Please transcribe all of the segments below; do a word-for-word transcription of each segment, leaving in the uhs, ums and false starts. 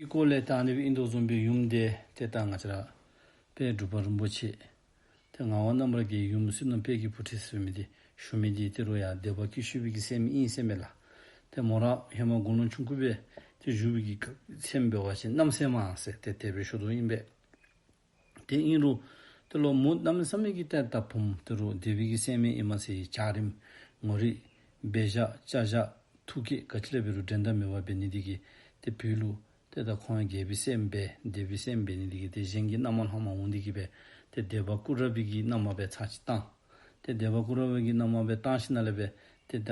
ཨི་ཀོ་ལས་ད་ཨ་ནི་སྦེ་ཨིན་དོ་བཟུམ་སྦེ་ཡུམ་དེ་ཏེ་ད་ང་བཅས་ར་དཔལ་འབྲུག་པ་རིན་པོ་ཆེ་ཏེ་ངག་དབང་རྣམ་རྒྱལ་གྱི་ཡུམ་བསོད་ནམས་དཔལ་གྱི་བུ་ཁྲིད་ཟེར་མི་འདི་ཞུ་མི་འདི་ཏེ་རུང་ཡང་སྡེ་པ་སྐྱིད་ཤོད་པའི་གི་སྲསམོ་ཨིན་ཟེར་མས་ལགས། ཏེ་མོ་ར་ཧེ་མ་དགུང་ལོ་ཆུང་ཀུ་སྦེ་ཏེ་བཞུགས་པའི་གི་སྲསམོ་འབད་བ་ཅིན་རྣམ་སྲས་མ་ཟེར་ཏེ་དེ་སྦེ་ཞུ་དོ་ཨིན་པས། ཏེ་ཨིན་རུང་ཏེ་ལོག་མོ་གནམ་མེད་ས་མེད་ཀྱི་ཏེ་ད་བུམོ་ཏེ་རུང་སྡེ་པའི་གི་སྲསམོ་ཨིན་མས་ཟེར་བྱ་རིམ་ངོ་རིས་འབད་བཞག་བཅའ་བཞག་ཐུགས་བསྐྱེད་ག་ཅི་ལས་འབད་རུང་འགྲན་ཟླ་མེད་པ་འབད་ནི་འདི་གིས་ཏེ་བོད་ལུ་ཏེ་ད་ཁོང་རྒྱལ་པོའི་སྲསམོ་སྦེ་སྡེ་པའི་སྲསམོ་འབད་ནི་འདི་གིས་ཏེ་གཞན་གྱི་མནའ་མ་ལྷངམ་འོང་འདི་གིས་སྦེ་ཏེ་སྡེ་པ་ཀུ་ར་བི་གི་མནའ་མ་སྦེ་ཚར་གཅིག་བཏང་། ཏེ་སྡེ་པ་ཀུ་ར་བི་གི་མནའ་མ་སྦེ་བཏང་ཞིནམ་ལས་སྦེ་ཏེ་ད་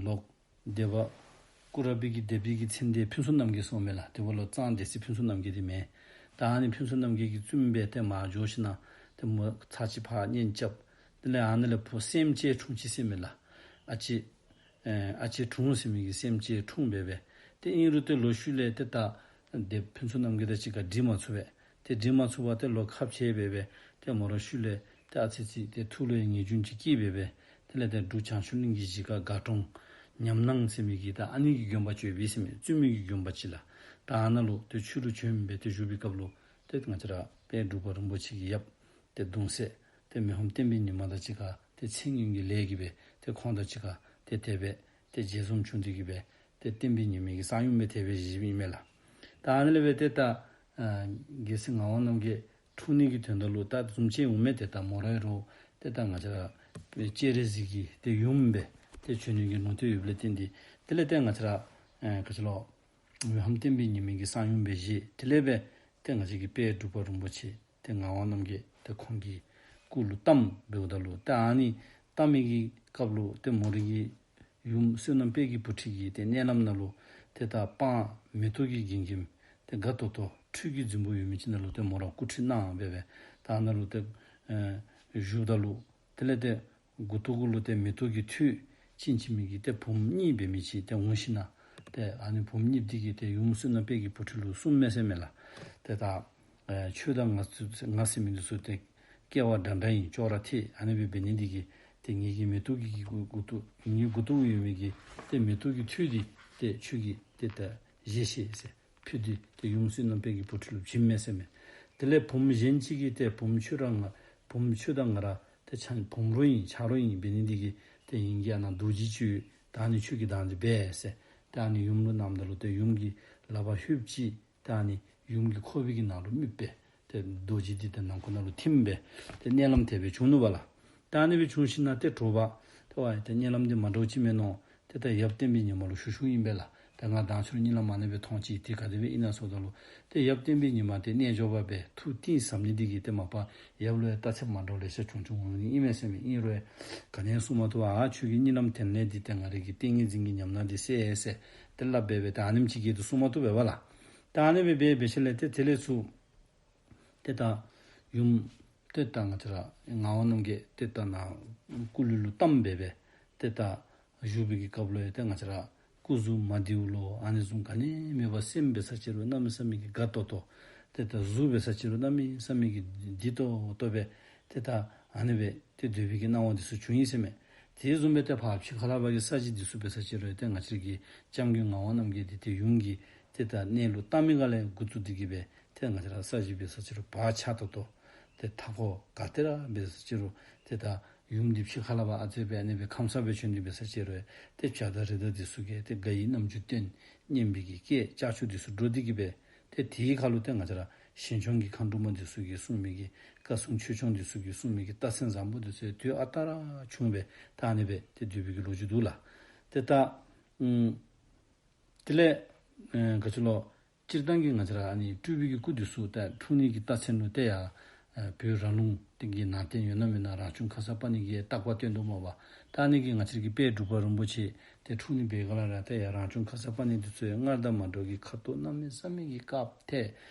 ལོག་སྡེ་པ་ཀུ་ར་བི་གི་སྡེ་པའི་གི་མཚན་འདི་ཕུན་ཚོགས་རྣམ་རྒྱལ་ཟེར་མས་ལགས། དེ་འབདཝ་ལས་གཙང་སྡེ་སྲིད་ཕུན་ཚོགས་རྣམ་རྒྱལ་འདི་མེན། ད་ཨ་ནི་ཕུན་ཚོགས་རྣམ་རྒྱལ་གྱི་བཙུནམོ་སྦེ་ཏེ་མར་འགྱོ་ཞིནམ་ཏེ་མོ་ཚར་གཅིག་ཕར་གཉེན་རྐྱབ། དེ་ལས་ཨ་ནི་ལས་བུ་སྲསམོ་གཅིག་འཁྲུངས་ཅི་ཟེར་མས་ལགས། ཨ་ཅེ་ཨེ་ཨ་ཅེ་དྲུང་ཟེར་མི་གི་སྲསམོ་གཅིག་འཁྲུངས་སྦེ་སྦེ། ཏེ་ཨིན་རུང་ཏེ་ལོག་ཤུལ་ལས་ཏེ་ད་སྡེ་ཕུན་ཚོགས་རྣམ་རྒྱལ་དང་གཅིག་ཁར་འགྲིག་མ་ཚུགས་པས། ཏེ་འགྲིག་མ་ཚུགས་པར་ཏེ་ལོག་ཁ་བྱལ་སྦེ་སྦེ་ཏེ་མོ་ར་ཤུལ་ལས་ཏེ་ཨ་ཙི་ཅིག་ཏེ་ཐུགས་ལུ་ཡང་ངེས་འབྱུང་ཅིག་སྐྱེས་སྦེ་སྦེ། དེ་ལས་ཏེ་འབྲུག་བྱང་ཆུབ་གླིང་གི་གཞིས་ཀ་དགའ་གྲོང་ཉམས་སྣང་ཟེར་མི་གི་ད་ཨ་ནི་གི་དགོན་པ་ཅིག་ཡོད་པས་ཟེར་མས། བཙུན་མོའི་གི་དགོན་པ་ཅིག་ལགས། ད་ཨ་ནཱ་ལུ་ཏེ་ཆོས་ལུ་བྱོན་སྦེ་ཏེ་བཞུགས་པའི་སྐབས་ལུ་ཏེ་ང་བཅས་ར་དཔལ་འབྲུག་པ་རིན་པོ་ཆེ་གི་ཡབ་ཏེ་གདུང་སྲས་ཏེ་མི་ཕམ་བསྟན་པའི་ཉི་མ་དང་གཅིག་ཁར་ཏེ་མཚན་སྙན་གྱི་ལས་ཀྱིས་སྦེ་ཏེ་ཁོང་དང་གཅིག་ཁར་ཏེ་དེ་སྦེ་ཏེ་མཇལ་འཛོམས་བྱུང་སྟེ་གིས་སྦེ་ཏེ་བསྟན་པའི་ཉི་མའི་གི་གསང་ཡུམ་སྦེ་དེ་སྦེ་བཞེས་པའི་ཨིན་མས་ལགས། ད་ཨ་ནི་ལས་སྦེ་ཏེ་ད་ཨ་རྒྱལ་སྲས་ངག་དབང་རྣམ་རྒྱལ་འཁྲུངས་ནི་གི་དོན་དག་ལུ་ད་བཟུམ་ཅིག་འོང་མས། ཏེ་ད་མོ་ར་ཨིན་རུང་ཏེ་ད་ང་བཅས་ར་སྤྱན་རས་གཟིགས་ཀྱི་ཏེ་ཡུམ་སྦེ་ཏེ་བྱོན་ནི་གི་ལུང་བསྟན་ཡོདཔ་ལས་བརྟེན་ཏེ་དེ་ལས་ཏེ་ང་བཅས་ར་ཨེ་ག་ཅི་ལོ་མི་ཕམ་བསྟན་པའི་ཉི་མའི་གི་གསང་ཡུམ་སྦེ་བཞེས། དེ་ལས་སྦེ་ཏེ་ང་བཅས་ཀྱི་དཔལ་འབྲུག་པ་རིན་པོ་ཆེ་ཏེ་ངག་དབང་རྣམ་རྒྱལ་ཏེ་ཁོང་གི་སྐུ་ལུ་བལྟམས་འབདཝ་ད་ལུ་ཏེ་ཨ་ནི་བལྟམས་མི་གི་སྐབས་ལུ་ཏེ་མོ་རའི་གི་ཡུམ་བསོད་ནམས་དཔལ་གྱི་བུ་ཁྲིད་ཀྱིས་ཏེ་མནལ་ལམ་ནང་ལུ་ཏེ་ད་སྤང་མེ་ཏོག་གི་གིང་གིམ་ཏེ་དགའ་ཏོག་ཏོ་ཁྲུས་ཀྱི་རྫིང་བུ་ཡོད་མི་ཅིག་ནང་ལུ་ཏེ་མོ་ར་སྐུ་ཁྲུས་གནང་སྦེ་སྦེ་ད་ནང་ལུ་ཏེ་ཨེ་བཞུགསཔ་ད་ལུ་དེ་ལས་ཏེ་མགུ་ཏོ་གུ་ལུ་ཏེ་མེ་ཏོག་གི་ཐོད་བཅིངས་བཅིངས་མི་གི་ཏེ་བུམོ་གཉིས་འབད་མི་ཅིག་ཏེ་འོང་ཞིནམ་ཏེ་ཨ་ནི་བུམོ་གཉིས་འདི་གིས་ཏེ་ཡུམ་བསོད་ནམས་དཔལ་གྱི་བུ་ཁྲིད་ལུ་གསུངམ་མས་ཟེར་མས་ལགས། ཏེ་ད་ཨེ་ཁྱོད་དང་ང་ཚུ་ང་ཟེར་མི་འདི་ཚུ་ཏེ་སྐལ་བ་འདྲ་འདྲ་ཨིན། ཅོག་ར་འཐད། ཨ་ནི་སྦེ་འབད་ནི་འདི་གིས་ཏེ་ངེ་གི་མེ་ཏོག་གི་གི་མགུ་མགུ་ཏོ་ངེ་གི་མགུ་ཏོ་གུ་ཡོད་མི་གི་ཏེ་མེ་ཏོག་གི་ཐོད་འདི་ཏེ་ཁྱོད་ཀྱིས་ཏེ་ད་བཞེས་ཤིག་ཟེར་ཕུལ་ཏེ་ཏེ་ཡུམ་བསོད་ནམས་དཔལ་གྱི་བུ་ཁྲིད་ལུ་བྱིན་མས་ཟེར་མས། དེ་ལས་བུམོ་གཞན་ཅིག་གིས་ཏེ་བུམོ་ཁྱོད་ར་ང་བུམོ་ཁྱོད་དང་ང་ར་ཏེ་ཆ་བུམོ་རོགས་ཨིན་ཆ་རོགས་ཨིན་འབད་ནི་འདི་གིས་ཏེ་ངེ་གི་ཨ་ནཱ་རྡོ་རྗེ་ཅིག་ཡོད། ད་ཨ་ནི་ཁྱོད་ཀྱིས་ད་འདི་འབད་ཟེར་ཏེ་ཨ་ནི་ཡུམ་ལུ་གནངམ་ད་ལུ་ཏེ་ཡུམ་གྱི་ལག་པར་ལྷོདཔ་ཅིག་ཏེ་ཨ་ནི་ཡུམ་གྱི་ཁོག་པའི་གི་ནང་ལུ་རྨིགཔ་སྦེ་ཏེ་རྡོ་རྗེ་འདི་ཏེ་ནང་ཁོག་ནང་ལུ་ཐིམ་སྦེ་ཏེ་མནལ་ལམ་དེ་སྦེ་བྱུང་ནུག་པ་ལགས། ད་ཨ་ནི་སྦེ་བྱུང་ཞིནམ་ཏེ་དྲོ་པ་ཏེ་ཝའི་ཏེ་མནལ་ལམ་འདི་མ་འདྲཝ་ཅིག་མས་མནོ། ཏེ་ད་ཡབ་བསྟན་པའི་ཉི་མ་ལུ་ཞུ་ཞུཝ་ཨིན་པས་ལགས། ཏེ་ང་མདང་ཕྱི་རུ་གཉིད་ལམ་ཨ་ནི་སྦེ་མཐོང་ཅི། དེ་ག་དེ་སྦེ་ཨིན་ན་ཟེརཝ་ད་ལུ་ཏེ་ཡབ་བསྟན་པའི་ཉི་མ་ཏེ་རྣལ་འབྱོར་པ་སྦེ་ཐུགས་གཏིང་ཟབ་ནི་འདི་གིས་ཏེ་མ་པ་ཡབ་ལུ་ཡང་རྟགས་མཚན་མ་འདྲཝ་ལེ་ཤ་བྱུང་བྱུངམ་འོང་ནི་ཨིན་མས་ཟེར་མས། ཨིན་རུང་ག་ནི་ཡང་གསུང་མ་བཏུབ་པར་ཨ་ཁྱོད་ཀྱིས་གཉིད་ལམ་དེ་ལས་འདི་ཏེ་ང་རའི་གི་ཏིང་ངེ་འཛིན་གྱི་ཉམས་སྣང་འདི་གསལ་ཟེར་ཏེ་སླབ་སྦེ་སྦེ་ཏེ་ཨ་ནེམ་ཅིག་གིས་ཏེ་གསུང་མ་བཏུབ་པས་པ་ལགས། ཏེ་ཨ་ནི་སྦེ་འབད་འབད་ཞིནམ་ལས་ཏེ་དེ་ལས་ཚུར་ཏེ་ད་ཡུམ་ཏེ་ད་ང་བཅས་ར་ངག་དབང་རྣམ་རྒྱལ་ཏེ་ད་ནཱ་སྐུ་ལུས་ལུ་བལྟམས་སྦེ་སྦེ་ཏེ་ད་བཞུགས་པའི་གི་སྐབས་ལུ་ཡང་ཏེ་ང་བཅས་ར་སྐུ་གཟུགས་མ་བདེཝ་ལོ་ཨ་ནི་བཟུམ་ག་ནི་མེད་པར་སེམས་འབད་ས་ཅིག་རུང་གནམ་མེད་ས་མེད་ཀྱི་དགའ་ཏོག་ཏོ། ཏེ་ད་གཟུགས་འབད་ས་ཅིག་རུང་གནམ་མེད་ས་མེད་ཀྱི་བདེ་ཏོག་ཏོ་སྦེ་ཏེ་ད་ཨ་ནི་སྦེ་ཏེ་སྡོད་པའི་གི་སྣང་བ་འདི་ཚུ་བྱུང་ཡི་ཟེར་མས། དེ་བཟུམ་སྦེ་ཏེ་ཕར་ཕྱི་ཁ་ལས་ཕར་གྱི་ས་གཞི་འདི་ཚུ་འབད་ས་ཅིག་རུང་ཏེ་ང་བཅས་ཀྱི་སྐྱབས་མགོན་ངག་དབང་རྣམ་རྒྱལ་འདི་ཏེ་ཡུམ་གྱིས་ཏེ་ད་མནལ་ལུ་བལྟམས་མི་ག་ལས་འགོ་བཙུགས་ཏེ་གིས་སྦེ་ཏེ་ང་བཅས་ར་ས་གཞི་འབད་ས་ཅིག་རུང་བག་ཆགས་ཏོག་ཏོ། ཏེ་མཐའ་འཁོར་ག་ཏེ་ར་འབད་ས་ཅིག་རུང་ཏེ་ད་ཡུམ་འདི་ཕྱི་ཁ་ལས་ཕར་ཨ་ཙི་སྦེ་ཨ་ནི་སྦེ་ཁམས་སངས་སྦེ་བྱོན་ཏེ་འབད་ས་ཅིག་རུང་ཏེ་བྱ་དང་རི་དྭགས་འདི་ཚུ་གིས་ཏེ་དགའ་བའི་རྣམ་འགྱུར་སྟོན། སྙན་པའི་གི་སྐད་ཅ་ཆས་འདི་ཚུ་སྒྲོག་སྟེ་གིས་སྦེ་ཏེ་དེའི་ཁར་ལུ་ཏེ་ང་བཅས་ར་ཞིང་སྐྱོང་གི་མཁའ་འགྲོ་མ་འདི་ཚུ་གིས་གསུང་མི་གི་བཀའ་སྲུང་ཆོས་སྐྱོང་འདི་ཚུ་གིས་གསུང་མི་གི་རྟགས་མཚན་བཟང་པོ་འདི་ཚུ་དུས་ཨ་རྟག་ར་བྱུང་སྦེ་ད་ཨ་ནི་སྦེ་ཏེ་སྡོད་པའི་གི་ལོ་རྒྱུས་འདུག་ལགས། ཏེ་ད་ཨམ་དེ་ལས་ཨེ་ག་ཅི་ལོ་སྤྱིར་བཏང་གི་ང་བཅས་ར་ཨ་ནི་སྤྲུལ་པའི་གི་སྐུ་འདི་ཚུ་ད་འཁྲུངས་ནི་གི་རྟགས་མཚན་ལུ་ཏེ་ཡར་ཨེ་བོད་ར་ལུང་དེ་གི་ནང་རྟེན་ཡོད་ན་མེད་ན་རང་བྱུང་ཁ་སར་པ་ཎི་གི་རྟགས་པ་སྟོན་དོ་མས་པ། ད་ཨ་ནི་གི་ང་བཅས་ཀྱི་དཔལ་འབྲུག་པ་རིན་པོ་ཆེ་ཏེ་འཁྲུངས་ནི་འབད་ག་ལས་ར་ཏེ་ཡར་རང་བྱུང་ཁ་སར་པ་ཎི་འདི་ཚུ་ཡང་སྔར་དང་མ་འདྲཝ་གི་ཁ་དོག་གནམ་མེད་ས་མེད་ཀྱི་དཀརཔོ་ཏེ་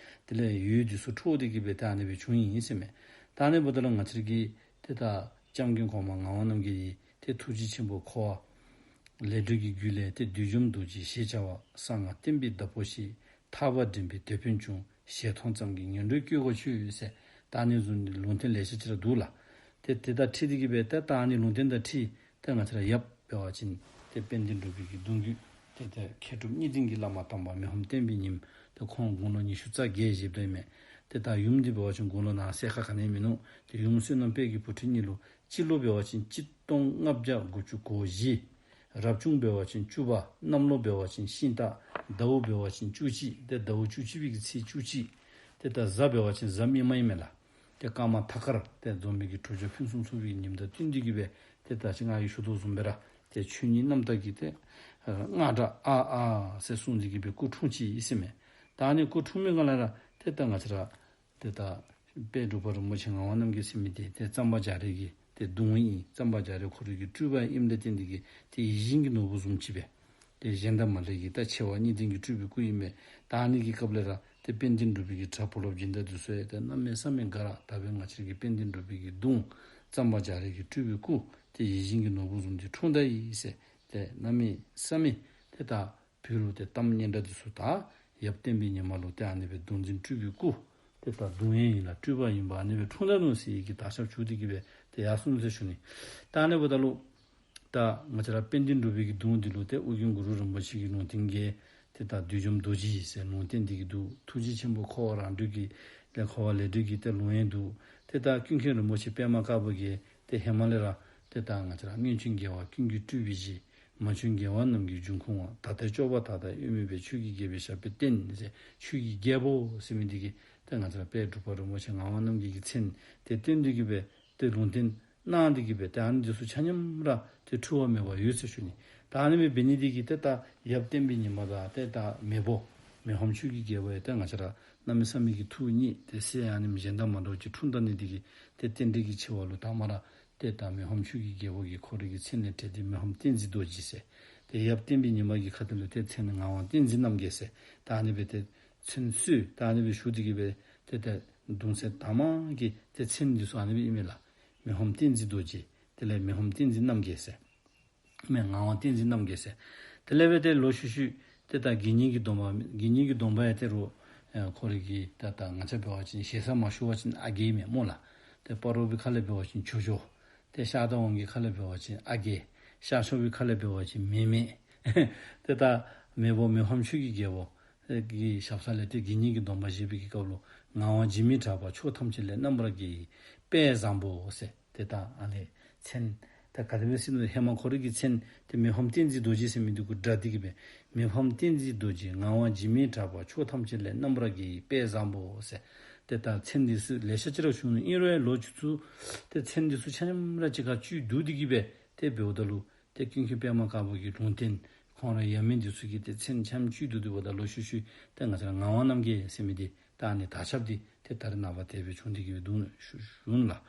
དེ་ལས་འོད་འདི་ཚུ་འཕྲོ་སྟེ་གིས་སྦེ་ད་ཨ་ནི་སྦེ་བྱུང་ཡི་ཟེར་མས། ད་ཨ་ནི་འབདཝ་ད་ལུ་ང་བཅས་ཀྱི་ཏེ་ད་སྐྱབས་མགོན་གོང་མ་ངག་དབང་རྣམ་རྒྱལ་གྱི་ཏེ་ཐུགས་རྗེ་ཆེན་པོ་འཁོར་བ་ལས་སྒྲོལ་གྱི་རྒྱུད་ལས་ཏེ་བདུད་འཇོམས་རྡོ་རྗེ་ཞེས་བྱ་བ། གསང་སྔགས་བསྟན་པའི་བདག་པོ་ཞེས། ཐར་པ་འདྲེན་པའི་དེད་དཔོན་འབྱུང་། ཞལ་མཐོང་ཙམ་གྱིས་ངན་འགྲོའི་སྐྱེ་སྒོ་ཆོད་ཟེར། ད་ཨ་ནི་བཟུམ་ལུང་བསྟན་ལེ་ཤ་ཅིག་ར་འདུག་ལགས། ཏེ་དེ་དང་འཁྲིལ་ཏེ་གིས་སྦེ་ཏེ་ད་ཨ་ནི་ལུང་བསྟན་དང་འཁྲིལ་ཏེ་ང་བཅས་ར་ཡབ་འབད་བ་ཅིན་ཏེ་དཔལ་ལྡན་འབྲུག་པའི་གི་གདུང་བརྒྱུད་ཏེ་ད་མཁས་གྲུབ་གཉིས་ལྡན་གྱི་བླ་མ་དམ་པ་མི་ཕམ་བསྟན་པའི་ཉི་མ་ ཁོང་དགུང་ལོ་ཉི་ཤུ་རྩ་བརྒྱད་བཞེསཔ་ད་ཨིན་མས། ཏེ་ད་ཡུམ་འདི་འབད་བ་ཅིན་དགུང་ལོ་ནཱ་གསལ་ཁ་ག་ནི་ཡང་མིན་ནུག། ཏེ་ཡུམ་བསོད་ནམས་དཔལ་གྱི་བུ་ཁྲིད་གཉིས་ལུ་སྤྱི་ལོ་འབད་བ་ཅིན་གཅིག་སྟོང་ལྔ་བརྒྱ་དགུ་བཅུ་གོ་བཞི། རབ་བྱུང་འབད་བ་ཅིན་བཅུ་པ། གནམ་ལོ་འབད་བ་ཅིན་ཤིང་སྟག། ཟླཝ་འབད་བ་ཅིན་བཅུ་གཅིག། ཏེ་ཟླཝ་བཅུ་གཅིག་པའི་གི་ཚེས་བཅུ་གཅིག། ཏེ་ད་གཟའ་འབད་བ་ཅིན་གཟའ་མིག་དམར་ཨིན་མས་ལགས། ཏེ་སྐར་མ་ཐ་སྐར་ཏེ་འཛོམས་པའི་གི་དྲོ་འཇམ་ཕུན་སུམ་ཚོགས་པའི་ཉིནམ་དང་བསྟུན་ཏེ་གི་སྦེ་ཏེ་ད་ཅི་ང་གིས་ཞུ་དོ་བཟུམ་སྦེ་ར་ཏེ་ཆོས་ཉིད་རྣམ་དག་གི་ཏེ་རྔ་སྒྲ་ཨ་ཨ་ཟེར་གསུངས་ཏེ་གི་སྦེ་སྐུ་འཁྲུངས་ཅི་ཨིན་ཟེར་མས། ད་ཨ་ནི་སྐུ་འཁྲུངས་མི་སྒང་ལས་ར་ཏེ་ད་ང་བཅས་ར་ཏེ་ད་དཔལ་འབྲུག་པ་རིན་པོ་ཆེ་ངག་དབང་རྣམ་རྒྱལ་ཟེར་མི་འདི་ཏེ་གཙང་པ་རྒྱ་རས་ཀྱི་ཏེ་གདུང་ཨིན། གཙང་པ་རྒྱ་རས་ཁོ་རའི་གི་སྤྲུལ་པ་ཨིནམ་ལས་བརྟེན་ཏེ་གི་ཏེ་ཡིད་བཞིན་གྱི་ནོར་བུ་བཟུམ་ཅིག་སྦེ་ཏེ་གཞན་དང་མ་འདྲ་གི་ད་ཆེ་བ་གཉིས་ལྡན་གྱི་སྤྲུལ་པའི་སྐུ་ཨིན་མས། ད་ཨ་ནི་གི་སྐབས་ལས་ར་ཏེ་དཔལ་ལྡན་འབྲུག་པའི་གི་གྲྭ་བུ་སློབ་སྦྱིན་བདག་འདི་ཚུ་ཡང་ཏེ་གནམ་མེད་ས་མེད་དགའ་ར། ད་འབདན་ང་བཅས་ཀྱི་དཔལ་ལྡན་འབྲུག་པའི་གི་གདུང་གཙང་པ་རྒྱ་རས་ཀྱི་སྤྲུལ་པའི་སྐུ་ཏེ་ཡིད་བཞིན་གྱི་ནོར་བུ་བཟུམ་ཅིག་འཁྲུངས་ད་ཡི་ཟེར་ཏེ་གནམ་མེད་ས་མེད་ཏེ་ད་བོད་ལུ་ཏེ་གཏམ་སྙན་གྲགས་འདི་ཚུ་ད་ཡབ་བསྟན་པའི་ཉི་མ་ལུ་ཏེ་ཨ་ནི་སྦེ་གདུང་འཛིན་སྤྲུལ་པའི་སྐུ་ཏེ་ད་གདུང་ཡང་ཨིན་ལ་སྤྲུལ་པ་ཨིན་པ་ཨ་ནི་སྦེ་འཁྲུངས་ད་ནུག་ཟེར་བའི་གི་དར་ཁྱབ་བྱུང་སྟེ་གི་སྦེ་ཏེ་ཡར་སོང་ཟེར་ཞུ་ནི། ད་ཨ་ནི་འབདཝ་ད་ལུ་ད་ང་བཅས་ར་དཔལ་ལྡན་འབྲུག་པའི་གི་གདུང་འདི་ལུ་ཏེ་ཨོ་རྒྱན་གུ་རུ་རིན་པོ་ཆེ་གི་ལུང་བསྟན་གྱི་ཏེ་ད་བདུད་འཇོམས་རྡོ་རྗེ་ཟེར་ལུང་བསྟན་འདི་གི་འདུག། ཐུགས་རྗེ་ཆེན་པོ་འཁོར་བ་རང་གྲོལ་གྱི་ལས་འཁོར་བ་ལས་སྒྲོལ་གྱི་ཏེ་ལུང་ཡང་འདུག། ཏེ་ད་ཀུན་མཁྱེན་རིན་པོ་ཆེ་པདྨ་དཀར་པོ་གིས་ཏེ་ཧེ་མ་ལས་ར་ཏེ་ད་ང་བཅས་ར་སྔོན་བྱོན་རྒྱལ་བ་ཀུན་གྱི་སྤྲུལ་པའི་གཞི། མ་བྱོན་རྒྱལ་བ་རྣམས་ཀྱི་འབྱུང་ཁུངས་པ། ད་ལྟའི་སྐྱོབ་པ་མཐའ་དག་དབྱེར་མེད་པའི། ཆོས་ཀྱི་རྒྱལ་པོའི་ཞབས་པད་བརྟན་ཟེར་ཆོས་ཀྱི་རྒྱལ་པོ་ཟེར་མི་འདི་གིས་ཏེ་ང་བཅས་ར་དཔལ་འབྲུག་པ་རིན་པོ་ཆེ་ངག་དབང་རྣམ་རྒྱལ་གྱི་མཚན་ཏེ་བཏོན་ཏེ་གི་སྦེ་ཏེ་ལུང་བསྟན་གནང་སྟེ་གི་སྦེ་ཏེ་ཨ་ནི་འདི་ཚུ་ཆ་མཉམ་ར་ཏེ་འཁྲུལ་བ་མེད་པར་ཡོད་ཟེར་ཞུ་ནི། ད་ཨ་ནི་སྦེ་འབད་ནི་འདི་གིས་ཏེ་ད་ཡབ་བསྟན་པའི་ཉི་མ་དང་ཏེ་ད་མེས་པོ་མི་ཕམ་ཆོས་ཀྱི་རྒྱལ་པོ་ཡང་ཏེ་ང་བཅས་ར་གནམ་མེད་ས་མེད་ཀྱི་ཐུགས་མཉེས་ཏེ་སྲས་ཨ་ནེམ་གཞན་དང་མ་འདྲཝ་ཅིག་འཁྲུངས་ད་ནི་འདི་གིས་ཏེ་རྟེན་འབྲེལ་གྱི་ཆེ་བ་ལུ་ད་མ་ར་ཏེ་ད་མི་ཕམ་ཆོས་ཀྱི་རྒྱལ་པོ་གིས་ཁོ་རའི་གི་མཚན་ལས་བྲལ་ཏེ་མི་ཕམ་བསྟན་འཛིན་རྡོ་རྗེ་ཟེར། ཏེ་ཡབ་བསྟན་པའི་ཉི་མ་གི་ཁ་ཐུག་ལུ་ཏེ་མཚན་ངག་དབང་བསྟན་འཛིན་རྣམ་རྒྱལ་ཟེར། ད་ཨ་ནི་སྦེ་ཏེ་མཚན་གསོལ་ད་ཨ་ནི་སྦེ་ཞུ་སྟེ་གི་སྦེ་ཏེ་ཏེ་གདུང་སྲས་དང་པ་གི་ཏེ་མཚན་འདི་ཚུ་ཨ་ནི་སྦེ་ཨིན་མས་ལགས། མི་ཕམ་བསྟན་འཛིན་རྡོ་རྗེ། དེ་ལས་མི་ཕམ་བསྟན་འཛིན་རྣམ་རྒྱལ་ཟེར། མི་ངག་དབང་བསྟན་འཛིན་རྣམ་རྒྱལ་ཟེར། དེ་ལས་སྦེ་ཏེ་ལོག་ཤུལ་ཤུལ་ཏེ་ད་དགེ་བསྙེན་གྱི་སྡོམ་པ་དགེ་བསྙེན་གྱི་སྡོམ་པ་ཡང་ཏེ་རུང་ཨེ་ཁོ་རའི་གི་ད་ད་ང་བཅས་འབད་བ་ཅིན་ཞེ་ས་མ་ཞུ་བ་ཅིན་ཨ་རྒས་མས་སྨོ་ལགས། ཏེ་སྤ་རོ་པའི་ཁ་ལས་འབད་བ་ཅིན་ཇོ་ཇོ། ཏེ་ཤར་དང་ཝང་གི་ཁ་ལས་འབད་བ་ཅིན་ཨ་རྒས། ཤར་ཕྱོགས་པའི་ཁ་ལས་འབད་བ་ཅིན་མེ་མེ། ཏེ་ད་མེས་པོ་མི་ཕམ་ཆོས་ཀྱི་རྒྱལ་པོ་གི་ཞབས་ས་ལས་ཏེ་དགེ་བསྙེན་གྱི་སྡོམ་པ་བཞེས་པའི་གི་སྐབས་ལུ་ངག་དབང་འཇིགས་མེད་གྲགས་པ་ཕྱོགས་ཐམས་ཅད་ལས་རྣམ་པར་རྒྱལ་བའི་དཔལ་བཟང་པོ་ཟེར། ཏེ་ད་ཨ་ནི་མཚན་ཏེ་ག་དེ་སྦེ་ཟེར་ན་ཧེ་མ་ཁོ་རའི་གི་མཚན་ཏེ་མི་ཕམ་བསྟན་འཛིན་རྡོ་རྗེ་ཟེར་མི་འདི་གུ་སྦྲགས་ཏེ་གི་སྦེ་མི་ཕམ་བསྟན་འཛིན་རྡོ་རྗེ་ངག་དབང་འཇིགས་མེད་གྲགས་པ་ཕྱོགས་ཐམས་ཅད་ལས་རྣམ་པར་རྒྱལ་བའི་དཔལ་བཟང་པོ་ཟེར། ཏེ་ད་མཚན་འདི་ཚུ་ལེ་ཤ་ཅིག་ར་བྱུང་ནུག། ཨིན་རུང་ཡང་ལོ་རྒྱུས་ཚུ་ཏེ་མཚན་འདི་ཚུ་ཆ་མཉམ་ར་གཅིག་ཁར་བཅུད་བསྡུ་སྟེ་གི་སྦེ་ཏེ་འབདཝ་ད་ལུ་ཏེ་ཀུན་མཁྱེན་པདྨ་དཀར་པོ་གི་ལུང་བསྟན་ཁོང་ར་ཡབ་མེས་འདི་ཚུ་གི་ཏེ་མཚན་ཆ་མཉམ་བཅུད་བསྡུ་སྟེ་འབདཝ་ད་ལོག་ཤུལ་ཤུལ་ཏེ་ང་བཅས་ར་ངག་དབང་རྣམ་རྒྱལ་ཟེར་མི་འདི་ད་ཨ་ནི་དར་ཁྱབ་འདི་ཏེ་ད་རེས་ནངས་པ་དེ་སྦེ་བྱུང་སྟེ་གི་སྦེ་འདུག་ཞུ་ཞུ་ནི་ལགས།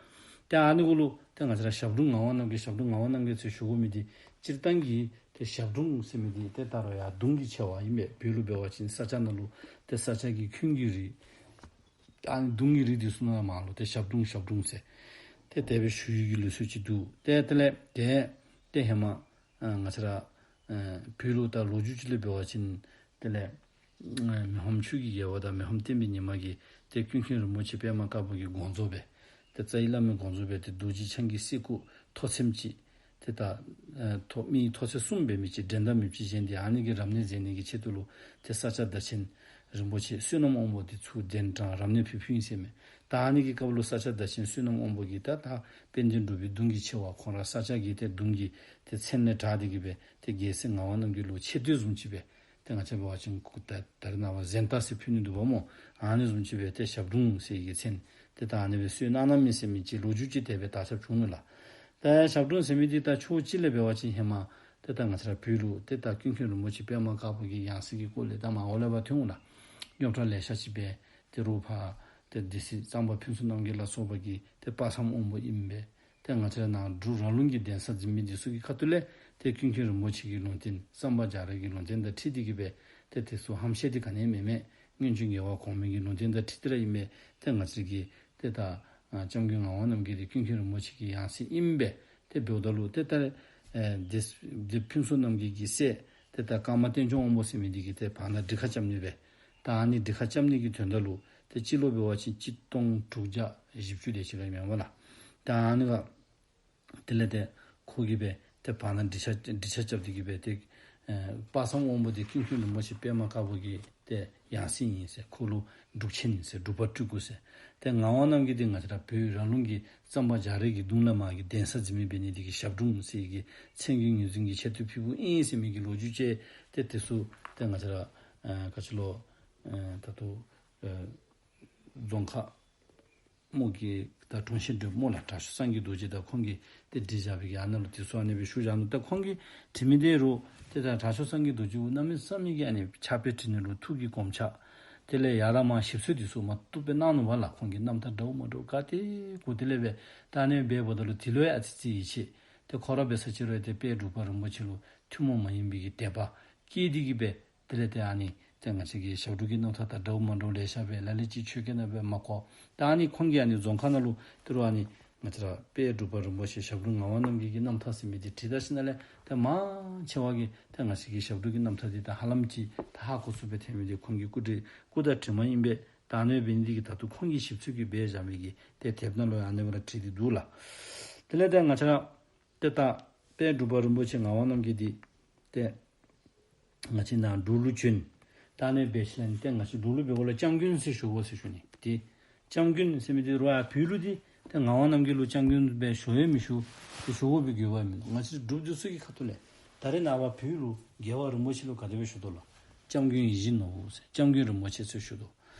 ཏེ་ཨ་ནི་གུ་ལུ་ཏེ་ང་བཅས་ར་ཞབས་དྲུང་ངག་དབང་རྣམ་རྒྱལ་ཞབས་དྲུང་ངག་དབང་རྣམ་རྒྱལ་ཟེར་ཞུ་དགོ་མི་འདི་སྤྱིར་བཏང་གི་ཏེ་ཞབས་དྲུང་ཟེར་མི་འདི་ཏེ་ད་རུང་ཡང་གདུང་གི་ཆེ་བ་ཨིན་པས། བོད་ལུ་འབད་བ་ཅིན་ས་སྐྱ་ནང་ལུ་ཏེ་ས་སྐྱ་གི་འཁོན་གྱི་རིགས་ཨ་ནི་གདུང་གི་རིགས་འདི་ཚུ་ནང་མར་ལུ་ཏེ་ཞབས་དྲུང་ཞབས་དྲུང་ཟེར་ཏེ་དེ་སྦེ་ཞུ་ཡི་གི་ལུགས་སྲོལ་ཅིག་འདུག། ཏེ་དེ་ལས་ཏེ་ཏེ་ཧེ་མ་ཨ་ང་བཅས་ར་ཨ་བོད་ལུ་ད་ལོ་རྒྱུས་ཅིག་ལས་འབད་བ་ཅིན་དེ་ལས་ཨ་མི་ཕམ་ཆོས་ཀྱི་རྒྱལ་པོ་དང་མི་ཕམ་བསྟན་པའི་ཉི་མ་གིས་ཏེ་ཀུན་མཁྱེན་རིན་པོ་ཆེ་པདྨ་དཀར་པོ་གི་དགོངས་རྫོགས་སྦེ་ཏེ་རྩ་བའི་བླ་མའི་དགོངས་རྫོགས་སྦེ་ཏེ་རྡོ་རྗེ་འཆང་གི་སྲས་སྐུ་ཐོག་ཚེམས་ཅིག་ཏེ་ད་ཨ་ཐོག་མི་ཐོག་ཚད་གསུམ་འབད་མི་ཅིག་འགྲན་ཟླ་མེདཔ་ཅིག་བཞེངས་ཏེ་ཨ་ནི་གི་རབ་གནས་མཛད་ནི་གི་ཆེད་དུ་ལུ་ཏེ་ས་སྐྱ་བདག་ཆེན་རིན་པོ་ཆེ་བསོད་ནམས་དབང་པོ་འདི་ཚུར་གདན་དྲངས་རབ་གནས་ཕུལ་ཕུལ་ཡི་ཟེར་མས། ད་ཨ་ནི་གི་སྐབས་ལུ་ས་སྐྱ་བདག་ཆེན་བསོད་ནམས་དབང་པོ་གིས་ད་ད་དཔལ་ལྡན་འབྲུག་པའི་གདུང་གི་ཆེ་བ་ཁོང་ར་ས་སྐྱ་གི་ཏེ་གདུང་གི་ཏེ་མཚན་ལས་དྲངས་ཏེ་གི་སྦེ་ཏེ་རྒྱལ་སྲས་ངག་དབང་རྣམ་རྒྱལ་ལུ་ཆེ་བསྟོད་བཟུམ་ཅིག་སྦེ་ཏེ་ང་བཅས་འབད་བ་ཅིན་ད་ད་རེས་ནངས་པ་གཟེངས་རྟགས་ཟེར་ཕུལ་ནི་འདུག་པ་སྨོ། ཨ་ནི་བཟུམ་ཅིག་སྦེ་ཏེ་ཞབས་དྲུང་ཟེར་གི་མཚན་ཏེ་ད་ཨ་ནི་སྦེ་གསོལ་གནང་གནང་མི་ཟེར་མི་ཅིག་ལོ་རྒྱུས་ཅིག་དེ་སྦེ་དར་ཁྱབ་བྱུང་ནུག་ལགས། ཏེ་ཞབས་དྲུང་ཟེར་མི་འདི་ད་ཕྱོགས་གཅིག་ལས་འབད་བ་ཅིན་ཧེ་མ་ཏེ་ད་ང་བཅས་ར་བོད་ལུ་ཏེ་ད་ཀུན་མཁྱེན་རིན་པོ་ཆེ་པདྨ་དཀར་པོ་གི་ཡང་སྲིད་ཀྱི་སྐོར་ལས་ད་མར་འོག་ལས་ཕར་ཐོན་འོང་ལགས། རྙོག་དྲ་ལེ་ཤ་ཅིག་སྦེ་ཏེ་རུང་ཕར་ཏེ་སྡེ་སྲིད་གཙང་པ་ཕུན་ཚོགས་རྣམ་རྒྱལ་ལ་སོགས་པ་གིས་ཏེ་དཔག་བསམ་དབང་པོ་ཨིན་པས། ཏེ་ང་བཅས་ར་ནཱ་འབྲུག་ར་ལུང་གི་གདན་ས་འཛིན་མི་འདི་ཚུ་གི་ཁ་ཐུག་ལས་ཏེ་ཀུན་མཁྱེན་རིན་པོ་ཆེ་གི་ལུང་བསྟན་གཙང་པ་རྒྱ་རས་ཀྱི་ལུང་བསྟན་དང་འཁྲིལ་ཏེ་གི་སྦེ་ཏེ་དེ་ཚུ་ཧམ་བཤད་འདི་ག་ནི་ཡང་མེན་མས། སྔོན་བྱོན་རྒྱལ་བ་གོང་མའི་གི་ལུང་བསྟན་དང་འཁྲིལ་ཏེ་ར་ཨིན་པས། ཏེ་ང་བཅས་ཀྱི་ཏེ་ད་ཨ་སྐྱབས་མགོན་ངག་དབང་རྣམ་རྒྱལ་འདི་ཀུན་མཁྱེན་རིན་པོ་ཆེ་གི་ཡང་སྲིད་ཨིན་པས། ཏེ་འབདཝ་ད་ལུ་ཏེ་ད་ཨེ་སྡེ་སྡེ་ཕུན་ཚོགས་རྣམ་རྒྱལ་གྱི་སྲས་ཏེ་ད་ཀརྨ་བསྟན་སྐྱོང་དབང་པོ་ཟེར་མི་འདི་གིས་ཏེ་བར་ན་འགྲིག་ཁ་རྐྱབ་ནི་སྦེ། ད་ཨ་ནི་འགྲིག་ཁ་རྐྱབ་ནི་གི་དོན་དག་ལུ་ཏེ་སྤྱི་ལོ་འབད་བ་ཅིན་གཅིག་སྟོང་དྲུག་བརྒྱ་བཞི་བཅུ་དེ་ཅིག་ར་ཨིན་མས་ལགས། ད་ཨ་ནི་ག་དེ་ལས་ཏེ་ཁོ་གིས་སྦེ་ཏེ་བར་ན་འགྲིག་ཁ་འགྲིག་ཁ་རྐྱབ་སྟེ་གི་སྦེ་ཏེ་ཨེ་དཔག་བསམ་དབང་པོ་འདི་ཀུན་མཁྱེན་རིན་པོ་ཆེ་པདྨ་དཀར་པོ་གི་ ཏེ་ཡང་སྲིད་ཨིན་ཟེར། ཁོ་ལུ་འབྲུག་ཆེན་ཟེར། འབྲུག་པ་སྤྲུལ་སྐུ་ཟེར། ཏེ་ངག་དབང་རྣམ་རྒྱལ་འདི་ང་བཅས་ར་བོད་ར་ལུང་གི་གཙང་པ་རྒྱ་རས་ཀྱི་གདུང་ལས་མར་གྱི་གདན་ས་འཛིན་མི་འབད་ནི་འདི་གིས་ཞབས་དྲུང་ཟེར་གྱི་མཚན་གྱི་ངོས་འཛིན་གྱི་ཆེད་དུ་ཕུལཝ་ཨིན་ཟེར་མི་གི་ལོ་རྒྱུས་ཅིག་ཏེ་དེ་ཚུ་ཏེ་ང་བཅས་ར་ཨ་ག་ཅི་ལོ་ཨ་ད་ལྟོ་ཨ་རྫོང་ཁ་སྨོ་གི་ད་དྲུང་ཆེན་དྲུང་སྨོ་ལགས། དྲག་ཤོས་སངས་རྒྱས་རྡོ་རྗེ་དང་ཁོང་གིས་ཏེ་བྲིས་བཞག་པའི་གི་ཨ་ནཱ་ལུ་དེ་ཚུ་ཨ་ནི་སྦེ་ཞུ་བཞག་ནུག། ད་ཁོང་གིས་བྲིས་མི་དེ་རུ་ཏེ་ད་དྲག་ཤོས་སངས་རྒྱས་རྡོ་རྗེ་གུ་གནམ་མེད་ས་མེད་ཀྱི་ཨ་ནི་ཕྱག་དཔེ་བྲིས་ནི་ལུ་ཐུགས་ཀྱི་དགོངས་འཆར་དེ་ལས་ཡར་མར་ཞིབ་འཚོལ་དེ་ཚུ་མ་བཏུབ་སྦེ་གནང་ནུག་པ་ལགས། ཁོང་གི་རྣམ་ཐར་འདྲཝ་མ་འདྲཝ་ག་ཏེ་གོ། དེ་ལས་སྦེ་ད་ཨ་ནི་སྦེ་འབདཝ་ད་ལུ་དེ་ལུ་ཡང་ཨ་ཙི་ཅིག་ཡིད་ཆེས། ཏེ་ཁོ་ར་འབད་ས་ཅིག་རུང་ཏེ་དཔལ་འབྲུག་པ་རིན་པོ་ཆེ་ལུ་ཐུན་མོང་མ་ཡིན་པའི་གི་དད་པ་སྐྱེས་ཏེ་གི་སྦེ་དེ་ལས་ཏེ་ཨ་ནི་ཏེ་ང་བཅས་ཀྱི་ཞབས་དྲུང་གི་རྣམ་ཐར་དང་འདྲཝ་མ་འདྲཝ་ལེ་ཤ་སྦེ་ལ་ལུ་ཅིག་ཆོས་སྐད་ནང་སྦེ་མ་གོ། ད་ཨ་ནི་ཁོང་གིས་ཨ་ནི་རྫོང་ཁ་ནང་ལུ་ཏེ་རུ་ཨ་ནི་ང་བཅས་ར་དཔལ་འབྲུག་པ་རིན་པོ་ཆེ་ཞབས་དྲུང་ངག་དབང་རྣམ་རྒྱལ་གྱི་རྣམ་ཐར་ཟེར་མི་འདི་བྲིས་ད་ཞིནམ་ལས་ཏེ་མང་ཆེ་བ་གིས་ཏེ་ང་བཅས་ཀྱི་ཞབས་དྲུང་གི་རྣམ་ཐར་འདི་ད་ཧ་ལམ་ཅིག་ད་ཧ་གོ་ཚུགས་པའི་ཐལ་མི་འདི་ཁོང་གི་སྐུ་དྲིན་སྐུ་དང་གྲིབ་མ་ཨིན་པས། ད་ཨ་ནི་འབད་ནི་འདི་གིས་ད་ལྟོ་ཁོང་གིས་ཞིབ་འཚོལ་གྱིས་སྦེ་བཞག་མི་གི་ཏེ་དེབ་ནང་ལུ་ཨ་ནི་སྦེ་ར་བྲིས་ཏེ་འདུག་ལགས། དེ་ལས་ཏེ་ང་བཅས་ར་ཏེ་ད་དཔལ་འབྲུག་པ་རིན་པོ་ཆེ་ངག་དབང་རྣམ་རྒྱལ་འདི་ཏེ་ང་བཅས་ནཱ་འབྲུག་ལུ་བྱོན། ད་ཨ་ནི་འབད་ཞིནམ་ལས་ཏེ་ང་བཅས་འབྲུག་ལུ་འབད་བ་ལུ་སྐྱབས་མགོན་ཟེར་ཞུ་དགོ་ཟེར་ཞུ་ནི། ཏེ་སྐྱབས་མགོན་ཟེར་མི་འདི་རུང་ཡང་བོད་ལུ་འདི་ཏེ་ངག་དབང་རྣམ་རྒྱལ་ལུ་སྐྱབས་མགོན་སྦེ་ཞུ་ཡང་མི་ཞུ། ཏེ་ཞུ་དགོ་པའི་དགོས་པ་མིན་འདུག། ང་བཅས་འབྲུག་འདི་ཚུ་གི་ཁ་ཐུག་ལས་ད་རེས་ནངས་པ་བོད་ལུ་རྒྱལ་བ་རིན་པོ་ཆེ་ལུ་ག་དེ་སྦེ་ཞུ་དོ་ལགས། སྐྱབས་མགོན་ཡིད་བཞིན་ནོར་བུ་ཟེར། སྐྱབས་མགོན་རིན་པོ་ཆེ་ཟེར་ཞུ་དོ།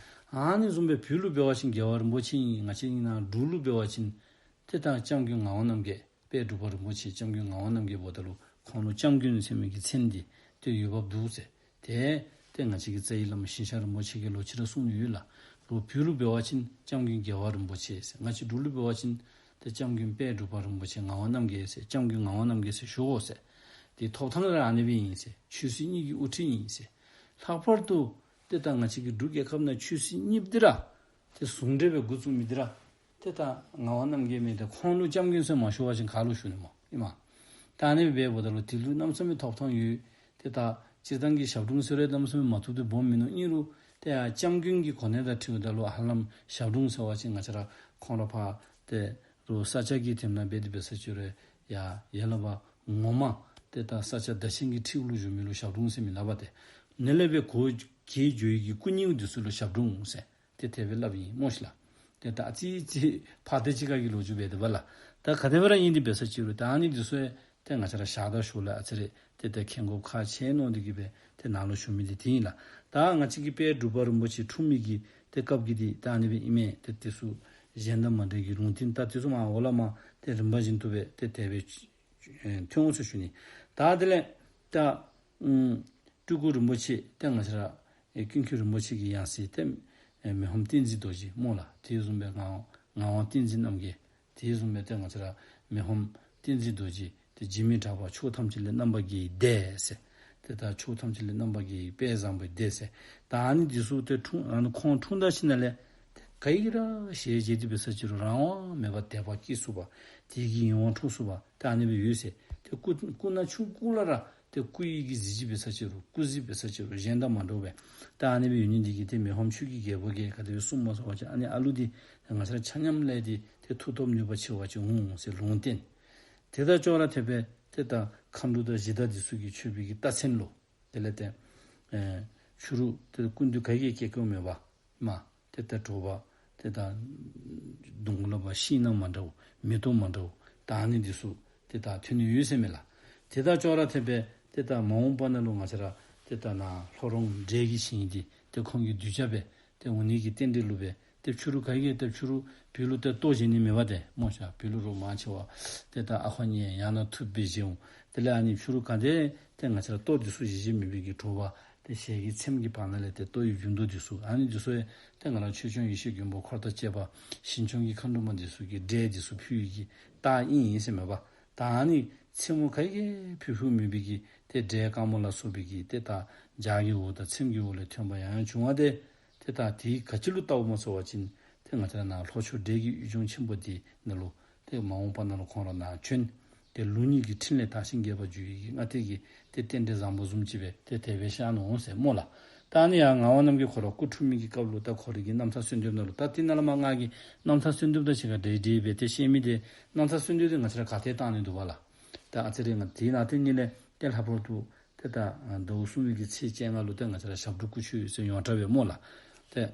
ཨ་ནི་བཟུམ་སྦེ་བོད་ལུ་འབད་བ་ཅིན་རྒྱལ་བ་རིན་པོ་ཆེ་ཨིན། ང་བཅས་ནཱ་འབྲུག་ལུ་འབད་བ་ཅིན་ཏེ་ད་སྐྱབས་མགོན་ངག་དབང་རྣམ་རྒྱལ། དཔལ་འབྲུག་པ་རིན་པོ་ཆེ་སྐྱབས་མགོན་ངག་དབང་རྣམ་རྒྱལ་འབདཝ་ད་ལུ་ཁོང་ལུ་སྐྱབས་མགོན་ཟེར་མི་གི་མཚན་འདི་ཏེ་འོས་འབབ་འདུག་ཟེར། ཏེ་ཏེ་ང་བཅས་ཀྱི་རྩ་བའི་བླ་མ་ཞིང་གཤེགས་རིན་པོ་ཆེ་གིས་ལོག་ཅི་ར་གསུངས་ཡོད་ལགས། ལོག་བོད་ལུ་འབད་བ་ཅིན་སྐྱབས་མགོན་རྒྱལ་བ་རིན་པོ་ཆེ་ཟེར། ང་བཅས་འབྲུག་ལུ་འབད་བ་ཅིན་ཏེ་སྐྱབས་མགོན་དཔལ་འབྲུག་པ་རིན་པོ་ཆེ་ངག་དབང་རྣམ་རྒྱལ་ཟེར། སྐྱབས་མགོན་ངག་དབང་རྣམ་རྒྱལ་ཟེར་ཞུ་དགོ་ཟེར། ཏེ་ཐོབ་ཐང་ར་ཨ་ནི་སྦེ་ཨིན་ཟེར། ཆོས་སྲིད་གཉིས་ཀྱི་དབུ་ཁྲིད་ཨིན་ཟེར། ལྷག་པར་དུ་ཏེ་ད་ང་བཅས་ཀྱི་འབྲུག་རྒྱལ་ཁབ་ནང་ཆོས་སྲིད་གཉིས་འདི་ར་ཏེ་ཟུང་འབྲེལ་སྦེ་འགོ་བཙུགས་མི་འདི་ར་ཏེ་ད་ངག་དབང་རྣམ་རྒྱལ་མས། ཏེ་ཁོང་ལུ་སྐྱབས་མགོན་ཟེར་མ་ཞུ་བ་ཅིན་ག་ལུ་ཞུ་ནི་སྨོ་ཨིན་མས། ད་ཨ་ནི་འབདཝ་ད་ལུ་དེ་ལུ་གནམ་མེད་ས་མེད་ཐོབ་ཐང་ཡོད། ཏེ་ད་སྤྱིར་བཏང་གི་ཞབས་དྲུང་ཟེར་རུང་གནམ་མེད་ས་མེད་མ་ཐུབ་ཏེ་སྦོམ་མིན་ནུག། ཨིན་རུང་ཏེ་ཡང་སྐྱབས་མགོན་གྱི་གོ་གནས་དང་འཁྲིལཝ་ད་ལུ་ཧ་ལམ་ཞབས་དྲུང་ཟེར་བ་ཅིན་ང་བཅས་ར་ཁོང་ར་ཕར་ཏེ་རུང་ས་སྐྱ་གི་དེ་ནང་འབད་དེ་འབད་ས་ཅིག་རུང་ཡ་ཡ་ལ་བ་ངོ་མ་ཏེ་ད་ས་སྐྱ་བདག་ཆེན་གྱི་ཁྲི་ལུ་བཞུགས་མི་ལུ་ཞབས་དྲུང་ཟེར་མི་ལགས་པ། ཏེ་ཨ་ནི་ལས་སྦེ་གོ་གྱལ་འགྱོ་ཡི་གི་སྐུ་རྙིང་འདི་ཚུ་ལུ་ཞབས་དྲུང་ཟེར། ཏེ་དེ་སྦེ་སླབ་ཨིན་སྨོ་ཤིག་ལགས། ཏེ་ད་ཨ་ཙི་ཅིག་ཕར་ཏེ་ཅིག་ཁ་གི་ལོ་རྒྱུས་འབད་དེ་འབདཝ་ལགས། ད་ག་དེ་སྦེ་ར་ཨིན་ཏེ་འབད་ས་ཅིག་རུང་ད་ཨ་ནི་འདི་ཚུ་ཡང་ཏེ་ང་བཅས་ར་ཞར་དང་ཞོར་ལས་ཨ་ཙི་རེ་ཏེ་ད་མཁྱེན་དགོཔ་ཁག་ཆེ་ནི་འདི་གིས་སྦེ་ཏེ་ནཱ་ལུ་ཞུ་མི་འདི་དེ་ཨིན་ལགས། ད་ང་བཅས་ཀྱི་དཔལ་འབྲུག་པ་རིན་པོ་ཆེ་འཁྲུངས་མི་གི་ཏེ་སྐབས་ཀྱི་འདི་ད་ཨ་ནི་སྦེ་ཨིན་མས། ཏེ་དེ་ཚུ་གཞན་དང་མ་འདྲ་གི་ལུང་བསྟན་ད་དེ་ཚུ་མར་འོག་ལས་མར་ཏེ་རིམ་པ་བཞིན་དུ་སྦེ་ཏེ་དེ་སྦེ་ཨེ་ཐོན་འོང་ཟེར་ཞུ་ནི། ད་དེ་ལས་ད་ཨམ་སྤྲུལ་སྐུ་རིན་པོ་ཆེ་ཏེ་ང་བཅས་ར་ཨེ་ཀུན་མཁྱེན་རིན་པོ་ཆེ་གི་ཡང་སྲིད་ཏེ་ཨེ་མི་ཕམ་བསྟན་འཛིན་རྡོ་རྗེ་སྨོ་ལགས། དེ་བཟུམ་སྦེ་ངག་དབང་ངག་དབང་བསྟན་འཛིན་རྣམ་རྒྱལ། དེ་བཟུམ་སྦེ་ཏེ་ང་བཅས་ར་མི་ཕམ་བསྟན་འཛིན་རྡོ་རྗེ། ཏེ་འཇིགས་མེད་གྲགས་པ་ཕྱོགས་ཐམས་ཅད་ལས་རྣམ་པར་རྒྱལ་བའི་སྡེ་ཟེར། ཏེ་ད་ཕྱོགས་ཐམས་ཅད་ལས་རྣམ་པར་རྒྱལ་བའི་དཔལ་བཟང་པོའི་སྡེ་ཟེར། ད་ཨ་ནི་འདི་ཚུ་ཏེ་འཁྲུངས་ཨ་ནི་ཁོང་འཁྲུངས་ད་ཞིནམ་ལས་ཏེ་ག་གིས་ར་ཞལ་མཇལ་ཏེ་འབད་ས་ཅིག་རུང་རང་དབང་མེད་པར་དད་པ་སྐྱེས་ཚུགས་པ། དེ་གི་ཡིད་དབང་འཕྲོག་ཚུགས་པ། ད་ཨ་ནི་སྦེ་ཡོད་ཟེར། ཏེ་སྐུ་སྐུ་ན་ཆུང་ཀུ་ལས་ར་ཏེ་སྐུ་ཡི་གི་གཟི་བརྗིད་འབད་ས་ཅིག་རུང་སྐུ་གཟི་འབད་ས་ཅིག་རུང་གཞན་དང་མ་འདྲཝ་སྦེ། ད་ཨ་ནི་སྦེ་ཡོད་ནི་འདི་གིས་ཏེ་མི་ཕམ་ཆོས་ཀྱི་རྒྱལ་པོ་གིས་ག་དེ་སྦེ་གསུངསམ་སྨོ་ཟེར་བ་ཅིན་ཨ་ནི་ཨ་ལུ་འདི་ང་བཅས་ར་ཆ་མཉམ་ལས་ཏེ་ཏེ་མཐུ་སྟོབས་ནུས་པ་ཆེ་བ་ཅིག་འོང་ཟེར་ལུང་བསྟན། དེ་དང་ཅོག་ར་འཐདཔ་སྦེ་ཏེ་ད་མཁའ་འགྲོ་དང་གཞི་བདག་འདི་ཚུ་གིས་མཆོད་པའི་གི་རྟགས་མཚན་ལུ་དེ་ལས་ཏེ་ཨེ་ཕྱི་རུ་ཏེ་སྐུ་མདུན་ག་གིས་སྐྱེལ་སྐྱེལཝ་མེད་པར་མ་ཏེ་ད་དྲོ་པ་ཏེ་ད་གདོང་ལུ་བ་ཤིང་སྣ་མ་འདྲཝ་མེ་ཏོག་མ་འདྲཝ་ད་ཨ་ནི་འདི་ཚུ་ཏེ་ད་ཐོན་ནི་ཡོད་ཟེར་མས་ལགས། དེ་དང་ཅོག་ར་འཐདཔ་སྦེ་ཏེ་ད་མ་འོངས་པ་ནང་ལུ་ང་བཅས་ར་ཏེ་ད་ནཱ་ལྷོ་རོང་འབྲས་ཀྱི་ཞིང་འདི་ཏེ་ཁོང་གི་གདུལ་བྱ་སྦེ་ཏེ་འོང་ནི་གི་རྟེན་འབྲེལ་ལུ་སྦེ་ཏེ་ཕྱི་རུ་ག་གིས་ཏེ་ཕྱི་རུ་བོད་ལུ་ཏེ་གཏོར་བཞེས་ནི་མེད་པ་ཏེ་སྨོ་ཤ། བོད་ལུ་རོགས་མང་ཆེ་བ་ཏེ་ད་ཨ་ཁོ་ཉལ་ཡང་ན་ཐུབ་སྦེ་བཞེས་འོང་། དེ་ལས་ཨ་ནི་ཕྱི་རུ་ག་དེ་ཏེ་ང་བཅས་ར་གཏོར་འདི་ཚུ་བཞེས་བཞེས་མེད་པའི་གི་དྲོ་པ་ཏེ་ཞལ་གྱི་ཚེམས་ཀྱི་བར་ན་ལས་ཏེ་གཏོར་བའི་རྒྱུན་དུ་འདི་ཚུ་ཨ་ནི་འདི་ཚུ་ཡང་ཏེ་ང་ར་ཆོས་སྐྱོང་ཡེ་ཤེས་མགོན་པོ་འཁོར་དང་བཅས་པ་ཞིང་སྐྱོང་གི་མཁའ་འགྲོ་མ་འདི་ཚུ་གི་འབྲས་འདི་ཚུ་ཕུལ་བའི་གི་རྟགས་ཨིན་ཨིན་ཟེར་མས་པ། ད་ཨ་ནི་མཚན་མོ་ག་གིས་ཕུལ་ཕུལཝ་མེད་པའི་གི་ཏེ་འབྲས་དཀར་མོ་ལ་སོགས་པའི་གི་ཏེ་ད་ལྗགས་ཀྱི་འོག་དང་ཚེམས་ཀྱི་འོག་ལས་ཐོན་པ་ཡང་ཡང་བྱུང་བ་ཏེ། ཏེ་ད་དེ་ག་ཅི་ལུ་བལྟཝ་སྨོ་ཟེར་བ་ཅིན་ཏེ་ང་བཅས་ར་ནཱ་ལྷོ་ཕྱོགས་འབྲས་ཀྱི་ཡུལ་ལྗོངས་ཆེན་པོ་འདི་ནང་ལུ་ཏེ་མ་འོངས་པ་ནང་ལུ་ཁོང་ར་ནཱ་བྱོན། ཏེ་ལུགས་གཉིས་ཀྱི་ཕྲིན་ལས་དར་ཞིང་རྒྱས་པར་འགྱུར་བའི་གི་སྔ་ལྟས་ཀྱི་ཏེ་རྟེན་འབྲེལ་བཟང་པོ་བཟུམ་ཅིག་སྦེ་ཏེ་དེ་སྦེ་ཤར་ནུག་ཟེར་སྨོ་ལགས། ད་ཨ་ནི་ཡང་ངག་དབང་རྣམ་རྒྱལ་ཁོ་ར་སྐུ་འཁྲུངས་མི་གི་སྐབས་ལུ་ད་ཁོ་རའི་གི་རྣམ་ཐར་གསོལ་འདེབས་ནང་ལུ་ད་དེ་ནང་ལས་མར་ང་གིས་རྣམ་ཐར་གསོལ་འདེབས་དང་གཅིག་ཁར་འདྲ་འདྲ་སྦེ་ཏེ་བཤད་མི་དེ་རྣམ་ཐར་གསོལ་འདེབས་དེ་ང་བཅས་ར་ག་ཏེ་བཏང་ནི་འདུག་པ་ལགས། ད་ཨ་ཙི་རེ་ང་དེ་ནང་དེ་ཉིད་ལས་ཏེ་ལྷག་པར་དུ་ཏེ་ ཏེ་ད་ཟླཝ་གསུམ་པའི་གི་ཚེས་བཅོ་ལྔ་ལུ་ཏེ་ང་བཅས་ར་ཞབས་དྲུང་སྐུ་མཆོད་ཟེར་ཡོངས་གྲགས་སྦེ་སྨོ་ལགས། ཏེ་